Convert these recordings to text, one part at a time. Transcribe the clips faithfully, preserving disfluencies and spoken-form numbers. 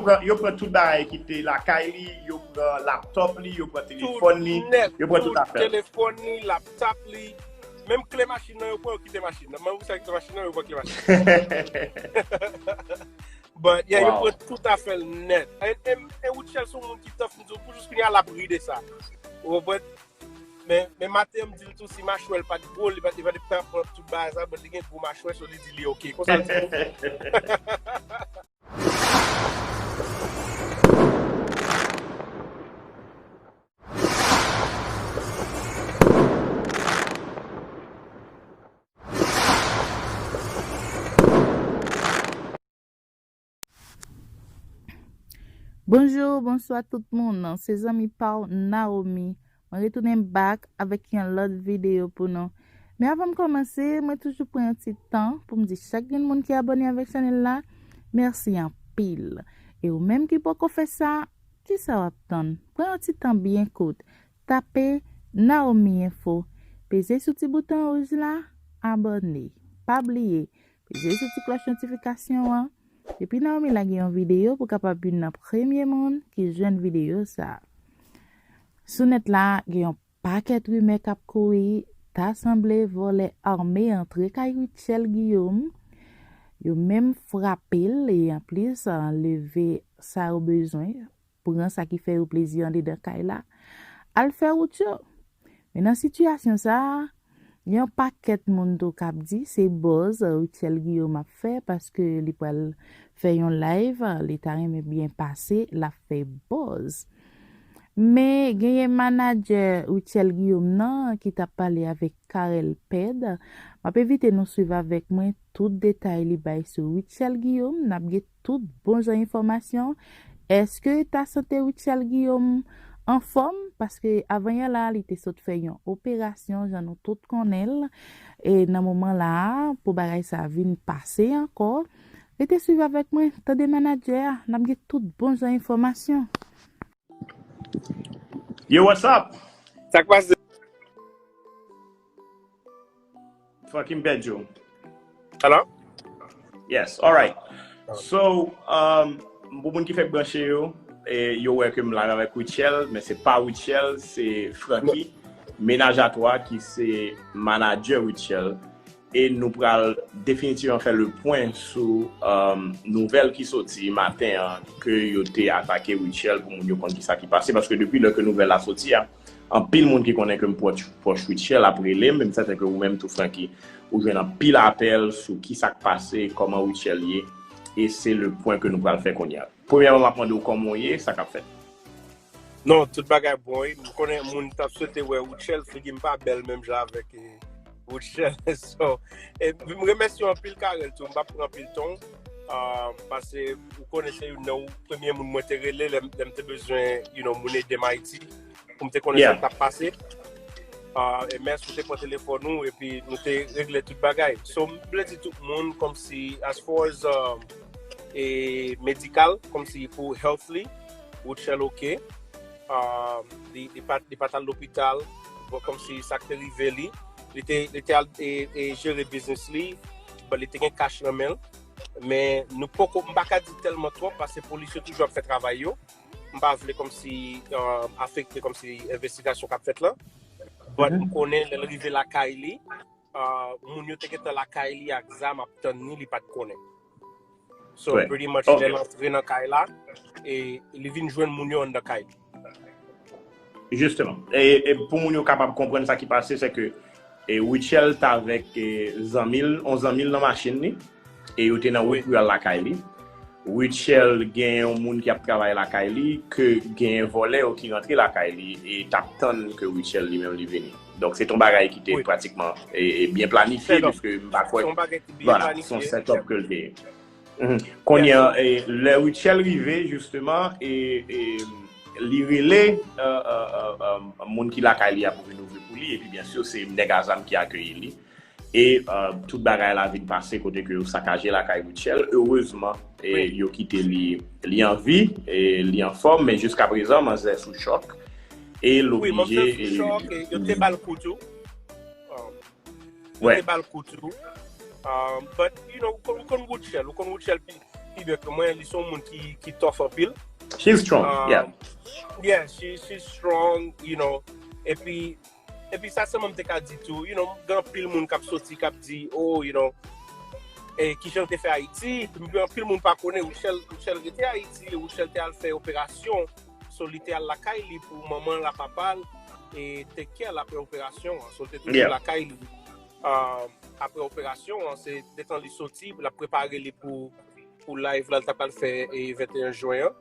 pran, yo pran tout bagay ki te lakay li, yo pran laptop li, yo pran telefòn li, yo pran tout afè. Telefòn li, laptop li, menm kle machin nan, yo pran, yo kite machin nan. Mwen, ou sa kite machin nan, yo pran kle machin nan. But, yeah, yo pran tout afè l nèt. E, e, e Rutshelle se yon moun ki tough, m di w, pou jis kounye a, l ap ri de sa. Ou konprann? Men, men maten an, m di l tou, si machwè l pa t gwo, li pa, li pa t ap pran tout bagay sa, but li gen gwo machwè, so li di li oke. Konsa l di m. Bonjou, bonswa tout moun. Se zanmi pa w Naomi. Mwen retounen back avèk yon lòt videyo pou nou. Men avan m kòmanse, mwen toujou pran yon ti tan pou m di chak grenn moun ki abòne avèk chanèl la, mèsi anpil. E ou menm ki poko fè sa, kisa w ap tann? Pran yon ti tan byen kout. Tape Naomi Info. Peze sou ti bouton wouj la, abòne. Pa bliye, peze sou ti klòch notifikasyon an. Epi Naomi lage yon videyo pou kapab youn nan premye moun ki jwenn videyo sa a. Sou nèt la, gen yon pakèt rimè k ap kouri, ta sanble vòlè ame antre kay Rutshelle Guillaume. Yo menm frape l e anplis, leve sa yo bezwen, pran sa ki fè yo plezi andedan kay la, al fè wout yo. Men nan sitiyasyon sa a, gen yon pakèt moun tou k ap di se buzz Rutshelle Guillaume ap fè paske li pral fè yon live, li ta renmen byen pase, l ap fè buzz. Men genyen manadjè Rutshelle Guillaume nan ki t ap pale avèk Carel Ped. M ap envite nou swiv avèk mwen tout detay li bay sou Rutshelle Guillaume. N ap gen tout bon jan enfòmasyon. Èske ta sante Rutshelle Guillaume anfòm? Paske avanyè la, li te sot fè yon operasyon, jan nou tout konnen l. E nan moman la a, pou bagay sa vin pase ankò, rete swiv avèk mwen, tande manadjè a, n ap gen tout bon jan enfòmasyon. Yo, what's up? Sa k pase? Fucking Pedro. Hello? Yes, alright. So, um, pou moun ki fèk branche yo, e, yo wè ke m live avèk Rutshelle, men se pa Rutshelle, se Francky, Ménage à Toi, ki se manadjè Rutshelle. E nou pral definitivman fè le pwen sou um, nouvèl ki soti maten an ke yo te atake Rutshelle pou moun yo konn kisa ki pase. Paske depi lè ke nouvèl la soti a, anpil moun ki konnen ke m pwòch, pwòch Rutshelle ap rele m, e m sèten ke ou menm tou Francky, ou jwenn anpil apèl sou kisa k pase, kòman Rutshelle ye, e se le pwen ke nou pral fè kounye a. Premyèman, m ap mande w kòman w ye, sa k ap fèt. Non, tout bagay bon wi. M konnen moun t ap swete wè Rutshelle, figi m pa bèl menm jan avèk eh, Rutshelle. So, e, m remèsye w anpil Carel tou, m p ap pran anpil tan w. Ah, paske ou konnen se youn nan premye moun mwen te rele lè, lè m te bezwen you know, moun ede m Ayiti. Pou m te konnen sa k t ap pase. Ah, e mèsi ou te pran telefòn ou epi nou te regle tout bagay. So, m vle di tout moun kòmsi, as far as uh, e medikal, kòmsi pou healthly, Rutshelle oke. Ah, li, li pa, li pa t al lopital, bon, kòmsi sa k te rive li. Li te, li te al e, e jere biznis li, but li te gen cash nan men l. Men nou poko, m pa ka di tèlman twòp paske polis yo toujou ap fè travay yo. M pa vle kòmsi uh, afekte kòmsi envestigasyon k ap fèt la. But m konnen lè l rive lakay li, uh, moun yo te gentan lakay li ak zam ap tann li, li pa t konnen. So pretty much lè l antre nan kay la, e li vin jwenn moun yo anndan kay li. Jisteman. E, e pou moun yo kapab konprann sa ki pase, se ke e Rutshelle t avèk e, zanmi l, on zanmi l nan machin li, e yo te nan wout pou y al lakay li. Rutshelle gen yon moun ki ap travay lakay li, ke gen vòlè yo ki rantre lakay li, e t ap tann ke Rutshelle li menm li vini. Donk se t on bagay ki te pratikman e, e, byen planifye, piske m pa kwè, vwala, se on set up ke l te ye. Kounye a, e, lè Rutshelle rive, jisteman, e, e, li rele e, e, e, e, moun ki lakay li a pou vin ouvri pou li, epi byen si se nèg a zam ki akeyi li. E e, tout bagay la vin pase kote ke yo sakaje lakay Rutshelle. Erezman, e, yo kite li, li an vi, e, li anfòm, men jiskaprezan, manzè sou chòk. E l oblije. Yo te ba l kou tou. Yo te ba l kou tou. But, you know, ou konn Rutshelle, ou konn Rutshelle pi. pi byen ke mwen, li se yon moun ki, ki tough anpil. She's strong, yeah. Yeah, she, she's strong, you know. Epi, epi sa sèlman m te ka di tou, you know, gen anpil moun k ap soti, k ap di, oh, you know, e kijan l te fè Ayiti, epi anpil moun pa konnen, Rutshelle, Rutshelle rete Ayiti, Rutshelle te al fè operasyon, so li te al lakay li pou manman l ak papa l, e take care l apre operasyon an, so l te toujou lakay li. Um, apre operasyon an, se detan li soti, l ap prepare li pou, pou live la, l ta pral fè e venteyen jen an.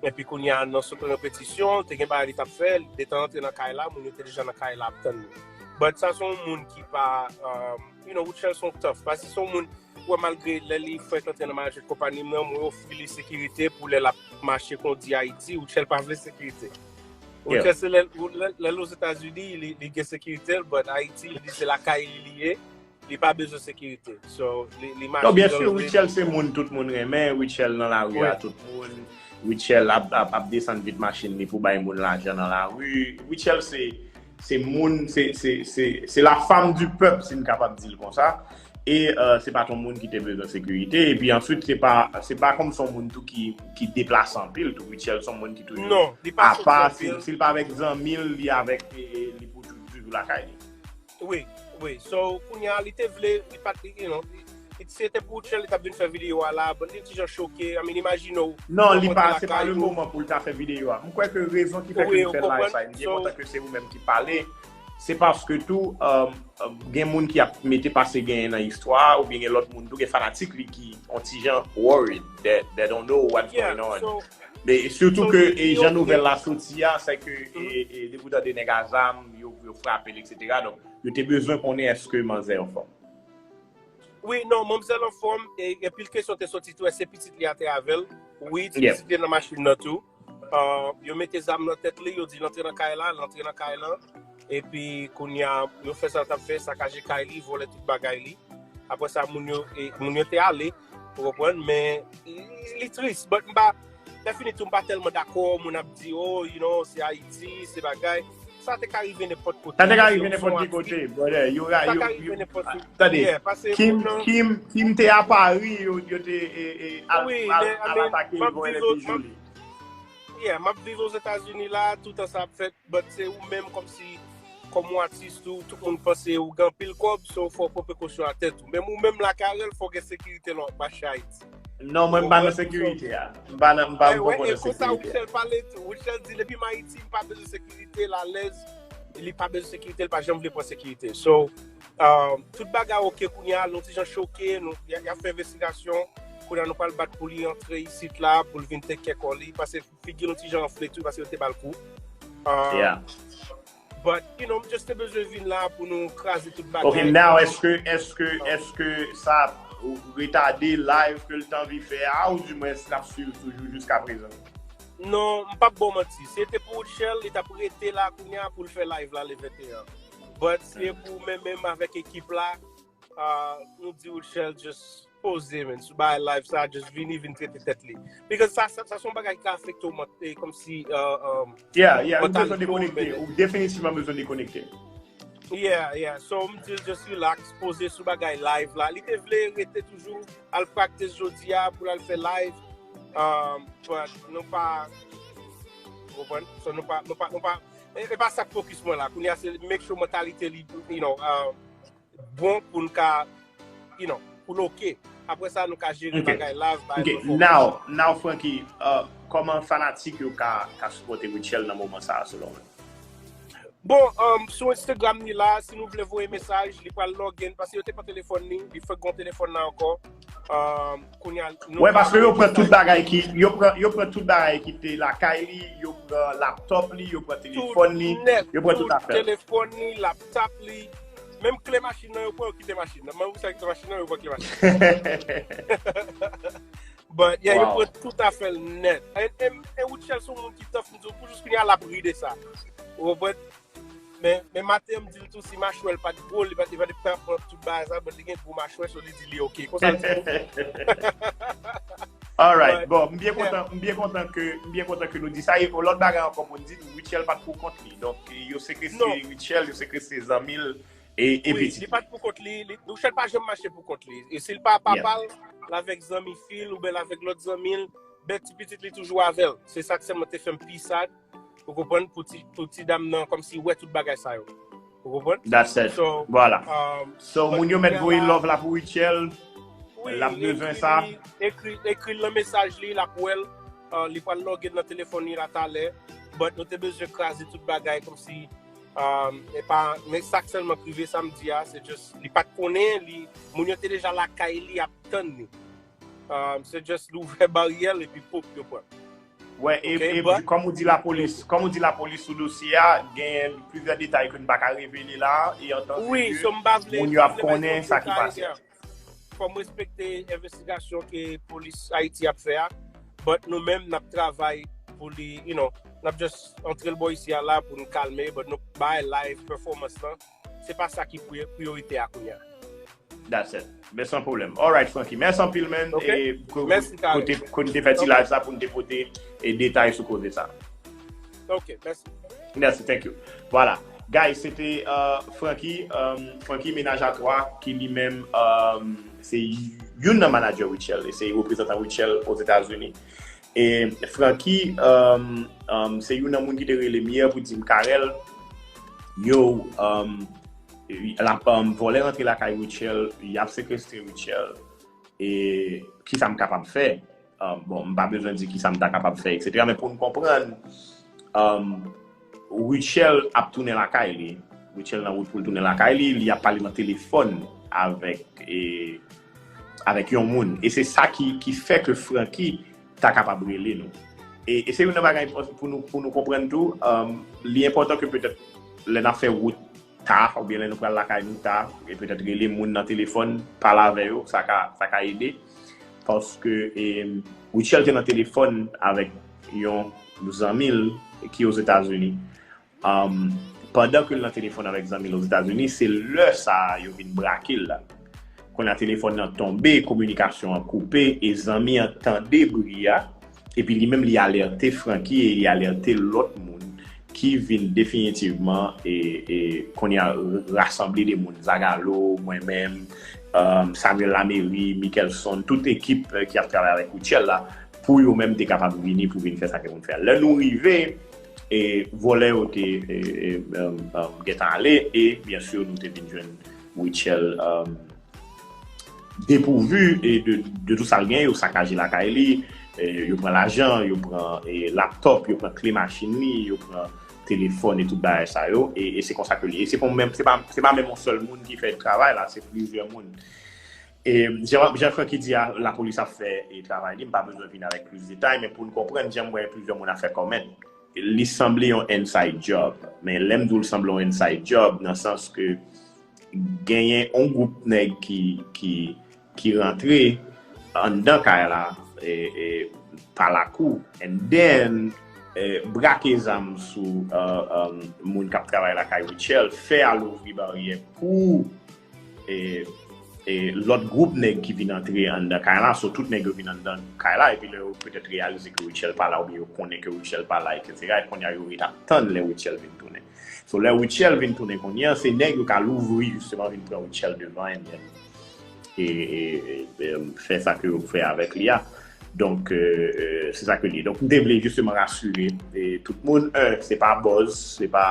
Epi kounye a, nan sot repetisyon, te gen bagay li t ap fè, detan antre nan kay la, moun yo te deja nan kay la ap tann li. But sa se yon moun ki pa, um, you know, Rutshelle se yon tough. Paske se yon moun, wè, malgre lè li fèk antre nan management company m nan, mwen ofri li sekirite pou lè l ap mache kondi Ayiti, Rutshelle pa vle sekirite. Rutshelle se lè, lè, lè l Ozetazini, li, li gen sekirite l, but Ayiti, li di se lakay li li ye, li pa bezwen sekirite. So, li, li mache Non, byen si, Rutshelle se moun tout moun renmen, Rutshelle nan lari a tout moun, Rutshelle ap, ap, ap desann vit machin li pou bay moun lajan nan lari. Rutshelle se, se moun, se, se, se, se la femme du peuple, si n kapab di l konsa. E uh, se pa t yon moun ki te bezwen sekirite. Epi answit, se pa, se pa kòm se yon moun tou ki, ki deplase anpil tou. Rutshelle se yon moun ki toujou apa, si, si l pa avèk zanmi l, li avèk, e, e, li pou toujou lakay li. Wi, wi. So, kounye a, li te vle, li pa t, you know, li, li, si se te pou Rutshelle, li t ap vin fè videyo a la, but li ti jan choke. I mean, imajine w. Non, li pa, se pa le moman pou l ta fè videyo a. M kwè ke rezon ki fè ke nou fè live sa, m byen kontan ke se ou menm ki pale, se paske tou, um, gen moun ki ap mete pase genyen nan istwa a, oubyen gen lòt moun tou, gen fanatik li ki on ti jan worried, they, they don't know what's going on. Men sitou ke e jan nouvèl la soti a, se ke e, e, depi w tande nèg a zam, yo, yo frape l, etsetera. Donk, yo te bezwen konnen èske manzè anfòm. Wi, non, manmzèl anfòm, e anpil kesyon te soti tou, èske pitit li a te avè l? Wi, ti pitit li nan machin nan tou. Uh, yo mete zam nan tèt li, yo di l antre nan kay la, l antre nan kay la. Epi kounye a, yo fè sa l t ap fè, sakaje kay li, vòlè tout bagay li. Apre sa, moun yo, e, moun yo te ale, ou konprann, men li, li tris. But m pa, lè fini tou, m pa tèlman dakò, moun ap di, oh, you know, se Ayiti, se bagay. Sa te ka rive nenpòt kote. Sa te ka rive nenpòt ki kote, brother. Yo, yo, yo, tande, Kim, Kim, Kim te a Paris, yo, yo te e, e, al, al, al atake l, vòlè bijou li. Yeah, m ap viv Ozetazini la, toutan sa ap fèt, but se ou menm kòmsi, kòm yon atis tou, tout moun panse ou gen anpil kòb, so fò w pran prekosyon a tèt ou. Menm ou menm la, Carel, fò w gen sekirite lè w ap mache Ayiti. Non, mwen m pa nan sekirite a. M pa nan, m pa, m poko nan sekirite a. Rutshelle pale tou. Rutshelle di, depi m Ayiti, m pa bezwen sekirite, l alèz. Li pa bezwen sekirite, li pa janm vle pran sekirite. So, um, tout bagay oke kounye a, nou ti jan choke, nou, y a, y a fè envestigasyon. Kounye a, nou pral bat pou li antre isit la, pou l vin take care kò li, paske figi l yon ti jan anfle tou, paske yo te ba l kou. Um, Yeah. But, you know, m just te bezwen vin la pou nou kraze tout bagay. Ok, now, èske, èske, èske sa retade live ke l t anvi fè a, oudimwens l ap swiv toujou jiska prezan? Non, m p ap ba w manti. Si se te pou Rutshelle, li t ap rete la kounye a pou l fè live la le venteyen. But si se pou mwen menm avèk ekip la, uh, nou di Rutshelle just poze, man. Sou bagay live sa, just vini, vin trete tèt li. Because sa, sa, sa se yon bagay ki ka afekte w ment-, e, kòmsi, uh, um, Yeah, yeah, ou bezwen dekonekte. Ou definitivman bezwen dekonekte. Yeah, yeah. So, m di l just relax, poze sou bagay live la. Li te vle rete toujou, al practice jodi a pou l al fè live. Um, but nou pa, ou konprann? So, nou pa, nou pa, nou pa, e, e pa sa k focus mwen la. Kounye a, se make sure mantalite li, you know, uh, bon pou n ka, you know, pou l oke. Apre sa, nou ka jere bagay live, bay Ok, now, now, Francky, uh, kòman fanatik yo ka, ka sipòte Rutshelle nan moman sa a, selon ou? Bon, um, sou Instagram ni la, si nou vle voye mesaj, li pral log in, paske yo te pran telefòn li, li fèk gon telefòn la ankò. Um, kounye a, nou Wè, paske yo pran tout bagay ki, yo pran, yo pran tout bagay ki te lakay li, yo pran laptop li, yo pran telefòn li, yo pran tout afè. Telefòn li, laptop li, menm kle machin nan, yo pran, yo kite machin nan. Menm ou sa kite machin nan, yo pran kle machin. But, yeah, yo pran tout afè l nèt. E, e, e Rutshelle se yon moun ki tough, m di w, pou jis kounye a, l ap ri de sa. Ou konprann? Men, men maten, m di l tou, si machwè l pa t gwo, li pa, li pa t pran tout bagay sa, but li gen gwo machwè, so li di li oke. Konsa l di tou. Alright, bon, m byen kontan, m byen kontan ke, m byen kontan ke nou di sa. E yon lòt bagay ankò pou n di, Rutshelle pa t pou kont li. Donk, yo sekwestre Rutshelle, yo sekwestre zanmi l, e, e pitit li. Wi, li pa t pou kont li, li, Rutshelle pa janm mache pou kont li. E si l pa papa l, l avèk zanmi fi l, oubyen l avèk lòt zanmi l, men ti pitit li toujou avè l. Se sa k sèlman te fè m pi sad, ou konprann, pou ti, pou ti dam nan, kòmsi wè tout bagay sa yo. Ou konprann? That's it. So, Voilà. um, So, but moun yo mèt kounye a voye la, love la pou Rutshelle. wi, L ap bezwen ekri sa. Li, ekri, ekri l nan mesaj li, l ap wè l, uh, li pral lòge l nan telefòn li la talè, but nou te bezwen kraze tout bagay kòmsi, um, e pa, men sa k sèlman k rive samdi a, se just, li pa t konnen, li, moun yo te deja lakay li ap tann li. Um, se just li ouvè baryè l epi pop yo pran. Wè, e, Ok, e but kòm ou di lapolis, kòm ou di lapolis sou dosye a, gen plizyè detay ke n pa ka revele la, e an tan Wi, ke so m pa vle, moun m yo pa ap vle bay konnen twòp sa ki detay, pase. Yeah. Fò m respekte envestigasyon ke polis Ayiti ap fè a, but nou menm n ap travay pou li, you know, n ap just antre l bò isi a la pou n kalme, but nou bay live performance lan, se pa sa ki pri- priyorite a kounye a. That's it. Men san pwoblèm. Alright, Francky. Mèsi anpil, man. Ok. E ko- Mèsi, Carl. kote, kote te fè ti live sa pou n te pote e detay sou koze sa. Ok, mèsi. Merci, thank you. Voilà. Guys, se te uh, Francky, um, Francky Ménage à Trois, ki li menm um, se youn nan manager Rutshelle, e se reprezantan Rutshelle Ozetazini. E Francky, um, um, se youn nan moun ki te rele m yè pou di m, Carel, yo, um, l ap um, vòlè rantre lakay Rutshelle, y ap sekestre Rutshelle. E kisa m kapab fè? Um, bon, m pa bezwen di kisa m ta kapab fè, et cetera. Men pou n konprann, um, Rutshelle ap tounen lakay li. Rutshelle nan wout pou l tounen lakay li. Li ap pale nan telefòn avèk, e, avèk yon moun. E se sa ki, ki fè ke Francky ta kapab rele nou. E, e se youn nan bagay pou nou, pou nou konprann tou. Um, li enpòtan ke petèt lè n ap fè wout ta, oubyen lè nou pral lakay nou ta, e petèt rele moun nan telefòn, pale avè yo, sa ka, sa ka ede. Paske e, Rutshelle te nan telefòn avèk yon zanmi l ki Ozetazini. Um, pandan ke l nan telefòn avèk zanmi l Ozetazini, se lè sa a yo vin brake l la. Kounye a telefòn nan tonbe, kominikasyon an koupe, e zanmi an tande bri a, epi li menm li alète Francky e li alète lòt moun ki vin definitivman e, e kounye a rasanble de moun, Zagalo, mwen menm, um, Samuel Lamery, Mickelson, tout ekip eh, ki ap travay avèk Rutshelle la, pou yo menm te kapab vini pou vin fè sa ke moun fè. Lè nou rive, e vòlè yo te e, e, um, um, gentan ale, e byen si nou te vin jwenn Rutshelle um, depouvu e de, de tout sa l gen, yo sakaje lakay li, e, yo pran lajan, yo pran e, laptòp, yo pran kle machin li, yo pran telefòn e tout bagay sa yo, e, e se konsa ke li ye. Se pa menm, se pa, se pa menm yon sèl moun ki fè travay la, se plizyè moun. E jan, jan Francky di a, lapolis ap fè e, travay li, m pa bezwen vin avèk plis detay, men pou n konprann, jan m wè plizyè moun ap fè comment, li sanble yon inside job. Men lè m di w l sanble yon inside job, nan sans ke genyen yon gwoup nèg ki, ki, ki rantre anndan kay la e, e, pa lakou, and then e, brake zam sou uh, um, moun k ap travay lakay Rutshelle, fè al ouvri baryè pou e, e, lòt gwoup nèg ki vin antre anndan kay la, so tout nèg yo vin anndan kay la, epi lè yo petèt reyalize ke Rutshelle pa la, oubyen yo konnen ke Rutshelle pa la, et cetera, e kounye a yo ret ap tann lè Rutshelle vin tounen. So lè Rutshelle vin tounen kounye a, se nèg yo k al ouvri jisteman vin pran Rutshelle devan, and then e, e, e, e, fè sa ke yo fè avèk li a. Donk, e, e, se sa ke li ye. Donk, m te vle jisteman rasire e, tout moun, un, se pa buzz, se pa,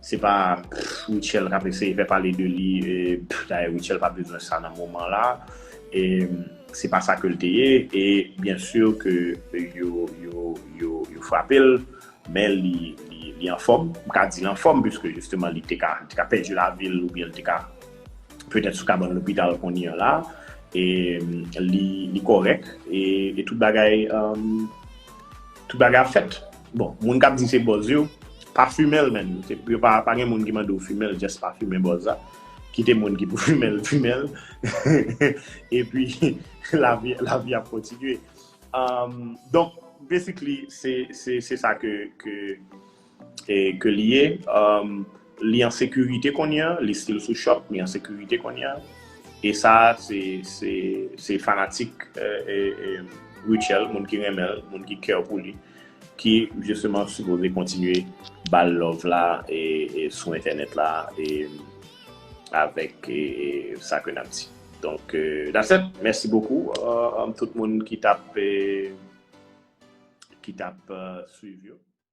se pa pff, Rutshelle k ap eseye fè pale de li, e, pff, dayè Rutshelle pa bezwen sa nan moman la. E, se pa sa ke l te ye, e byen si ke yo, yo, yo, yo frape l, men li, li, li anfòm. M ka di l anfòm, piske jisteman li te ka, li te ka pèdi lavi l oubyen li te ka petèt sou kabann lopital kounye a la. E li, li kòrèk e, e tout bagay, um, tout bagay ap fèt. Bon, moun k ap di se buzz yo, pa fimen l, menn. Se, yo pa, pa gen moun ki mande w fimen l, just pa fimen buzz la. Kite moun ki pou fimen l, fimen l. Epi, lavi, lavi ap kontinye. Um, donk, basically, se, se, se sa ke, ke, e, ke li ye. Um, li an sekirite kounye a, li still sou chòk, li an sekirite kounye a. E sa, se, se, se fanatik e, e, e, Rutshelle, moun ki renmen l, moun ki care pou li, ki, jisteman, sipoze kontinye ba l love la e, e sou entènèt la e avèk e, e, sa ke n ap di. Donk, euh, that's it. Mèsi bokou, euh, tout moun ki t ap, euh, ki t ap, euh, swiv yo.